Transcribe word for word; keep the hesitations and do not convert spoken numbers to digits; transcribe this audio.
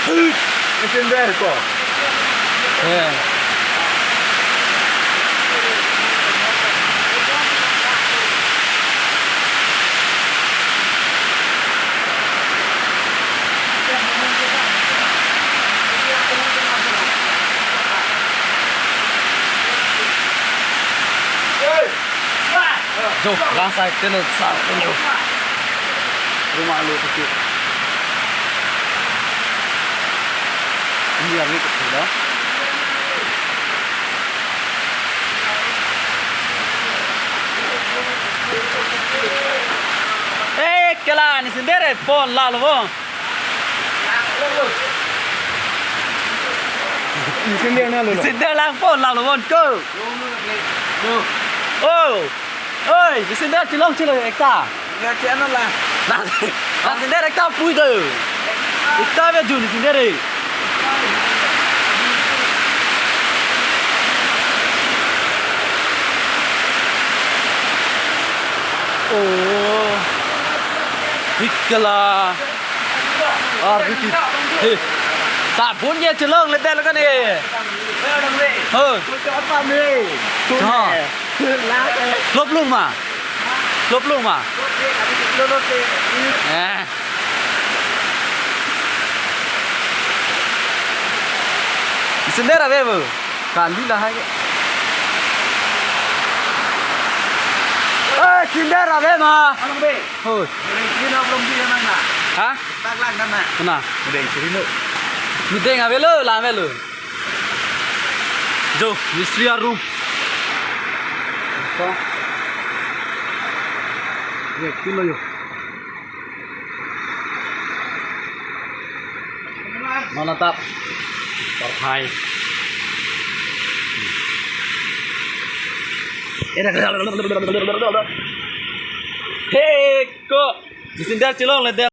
Messenger ko. Eh. Jo, langsai telo sa telo. Rumah lo kecil. Ini yang ini kecil, ya. Eh, kela, ne sendiri pon lalo, bo. Ne sendiri na lo. Ne sendiri lang pon lalo, bon ko. Oh. Oi, ne sendiri chelong chelo ekta. Ya, channel la. Na, na sendiri ekta pui do. Ekta be jun sendiri. Oh. Bikala. Ah, Ricky. He. Sabun ye chelong le tel kan e. Ho. Ha. Lop lung ma. Lop lung ma. Eh. Sendiri ave bo. Kali lahai. Eh, sendiri ave ma. Anong be? Ho. Sini na belum dia mana? Ha? Taglang mana? Mana? Udah sini lo. Nudeng avelo, la avelo. Jo, mistri arum. Apa? Ye, kilo yo. Manatap. Parhai. Hey, ko. Ne sendiri chelong le tel.